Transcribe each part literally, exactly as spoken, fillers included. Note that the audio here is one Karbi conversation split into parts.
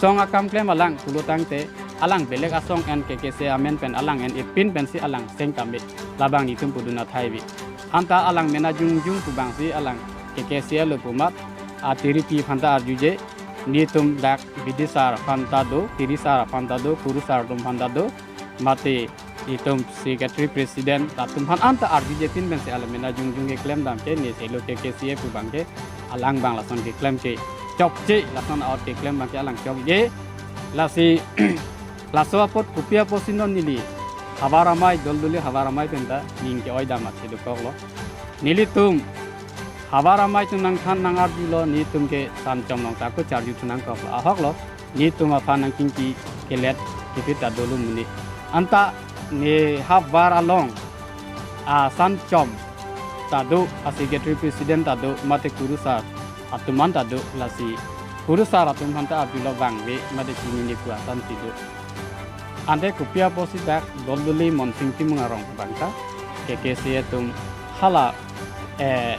Song akam klem alang pulo tangte, alang belek asong en K K C amen pen alang en epin pensi alang seng kame, labang nitum pudun athai bi. Anta alang mena jungjung pubang si alang K K C lo pumat, a tiripi phanta arjuje, nitum dak Bidisar phanta do, Tirisar phanta do, Kurusar atum phanta do, mate itum secretary president atum phan anta arjuje pin pensi alang mena jungjung keklem dam ke ne selo K K C pubang ke alang bang lason keklem ke chokche lason out keklem bang ke alang chokche lasi laso apot kopi apotsi non neli havar amei dolduli havar amei penta ning ke-oi dam athe dokoklo. Nelitum havar amei atum nangthan nang-arjulo, nitum ke Sanchom along ta ko charju thu nangkoklo. Ahoklo, nitum aphan nangkingki kelet kipita dolo muni. Anta ne havar along a Sanchom ta do, a secretary president ta do, mate Kurusar atum an ta do, lasi Kurusar atum phan ta arjulo bang ve, mate chinine pu asan si do. Ante kopi apotsi dak dolduli Monsing Timung arong bang ta K K C atum hala, eh,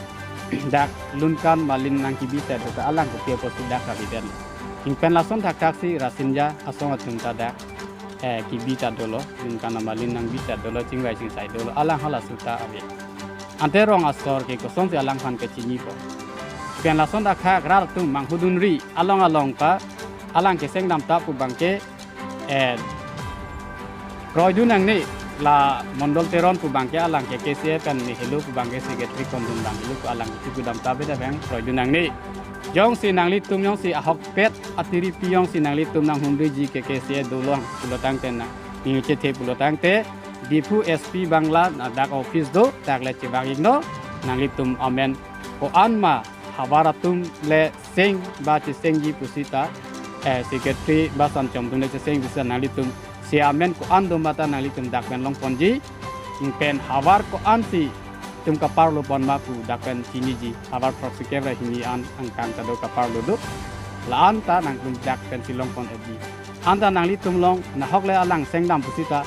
dak Lunkan Malin nangkibi ta do ta alang kopi apotsi dak kabi den. Ingpen lason thakthak si Rasinja asong atum ta dak, eh, kibi ta dolo, Lunkan Malin nangbi ta dolo, chingvai chingsai dolo, alang hala suta ave. Ante rong asor ke kosonsi alang phan kechinipo. Pen lason thakthak rat atum manghudunri along along ta alang keseng dam ta pubang ke, eh, kroidun nangne, la Mondol Teron pubang ke alang K K C pen ne helo pubang ke secretary kondun bang helo pu alang kipu dam ta beda bang kroidun nangne. Jongsi nanglitum jongsi ahokpet a tiripi jongsi nanglitum nanghumriji K K C dolong pulo tangte na ning chethe pulo tangte Diphu S P Bangla na dak office do, dak le chevang iknon, nanglitum amen ko-an ma havar atum le seng ba chesengji pusita, eh, secretary ba Sanchom atum le cheseng pusita nanglitum si amen ko-an do mata nanglitum dak pen longponji. Ingpen havar ko-ansi itum kaparlo pon ma pu dak pen chiniji, havar throksikep ra hini an angkang ta do kaparlo do. La-an ta nangtum dak pensi longpon eji. Anta nanglitum along nahok le alang seng dam pusita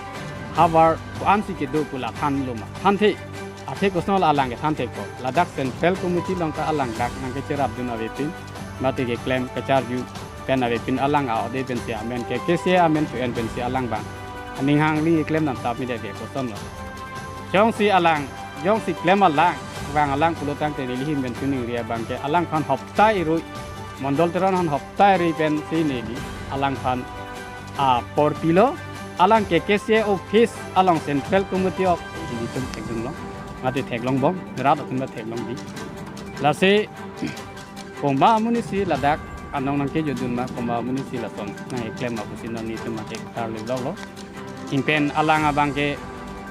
havar ko-ansi kedo pu la thanlo ma? Thanthe. Athe koson la alang kethanthekpo? Ladak Central Committee along ta alang dak nangkecherapdun avepin, mate keklem kecharju pen avepin alang a-ode pensi amen K K C amen pu en pensi alang bang aning hangli keklem dam ta mide ke kosonlo? Jongsi alang, jongsi klem alang, vang alang pulo tangte neli ahin pen chuning ria bang ke alang phan hopta irui, Mondol Teron phan hopta irui pensi neli alang phan apor pilo, alang K K C office along Central Committee of ilitum thekdunlong, mate theklongbom, rat atum ta theklongji. Lasi komat amonit si ladak anong nangkejodun ma, komat amonit si lason nangkeklem ma pusi non nitum ake tarli blok lo. Ingpen alang abang ke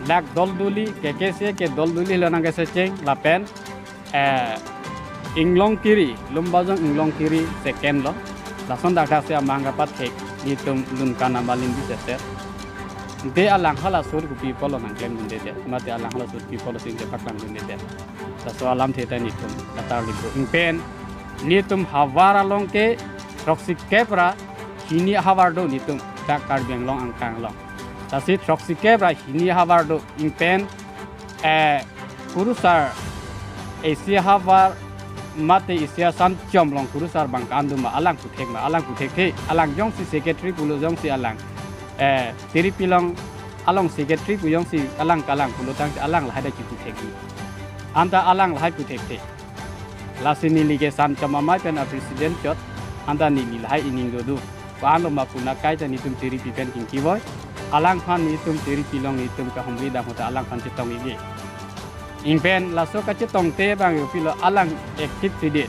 dak dolduli, K K C ke dolduli lo nangkesecheng, lapen, eh, Inglongkiri, Lumbajong Inglongkiri second lo. Lason dak dak si amang kapathek nitum Lunkan Malin bi seset. De alang hala sur kopi pulo nangklemdunde de, mate alang hala sur kopi pulo sing kepaklangdunde de. Laso alamthe ta nitum katarli bro. Ingpen nitum havar along ke throksikep ra hini havar do nitum dak Karbi Anglong angkang along. Lasi throksikep ra hini havar do ingpen, eh, Kurusar isi havar mate isi a Sanchom along Kurusar bang ke-an do ma, alang puthek ma? Alang puthekthe. Alang jongsi secretary pulo jongsi alang, eh, tiripi along along secretary pu jongsi alang kalang pulo tangte alang lahai dak kiputhekji. Anta alang lahai puthekthe. Lasi neli ke Sanchom amei pen a president chot, anta neli lahai ining dodo. Ko-anlo ma pu na kaita nitum tiripi pen kingkivoi. Alang phan nitum tiripi along nitum kahumri dam ahut ta alang phan chetong ikji. Ingpen laso kachetongte bang yo pilo alang active si de.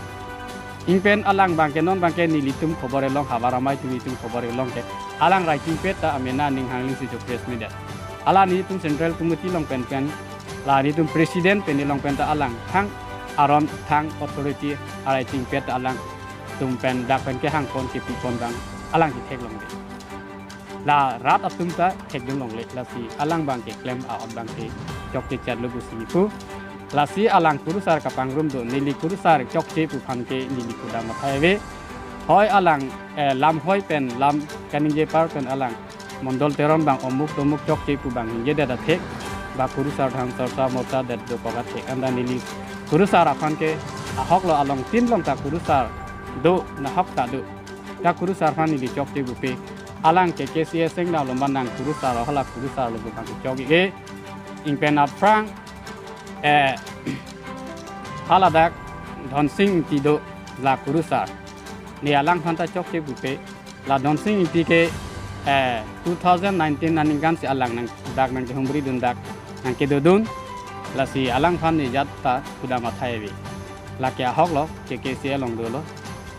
Ingpen alang bang ke non bang ke nelitum khobor kelong, havar amei atum nitum khobor kelong ke alang rai chingpet ta amena ning hangling si jo press meet det. Hala nitum Central Committee along pen pen, la nitum president pen along pen ta alang thang aron thang authority arai chingpet ta alangtum pen dak pen kehang pon kepi pon bang alang ketheklongde. La rat atum ta thekdun longle, lasi alang bang keklem a-ot bang ke chokche chat lo pusi nipu. Lasi alang Kurusar kapangrum do, neli Kurusar chokche pu phan ke neli kudam athai ave. Hoi alang, eh, lam hoi pen lam kaningje par pen alang Mondol Teron bang omuk tomuk chokche pu bang ningje det athek, ba Kurusar thang sorsa morsa det dokok athek. Anta neli Kurusar aphan ke ahok lo, along tin along ta Kurusar do, nahok ta do. ta kurusar aphan neli chokche pupe. Alang K K C A sengdam along abang nang kurusar, hala kurusar along abang chokche. Ingpen aphrang, eh, haladak Dhonsing Ingti do, la kurusar. Ne alangphan ta chokche pupe. La Dhonsing Ingti ke, eh, two thousand nineteen aningkansi alang nang dak nangkehumri dun, dak nangkedo dun. Lasi alangphan ne jat ta kudam athai ave. Lake ahok lo, K K C A along dolo.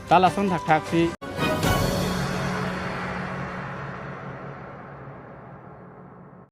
Ta lason thakthaksi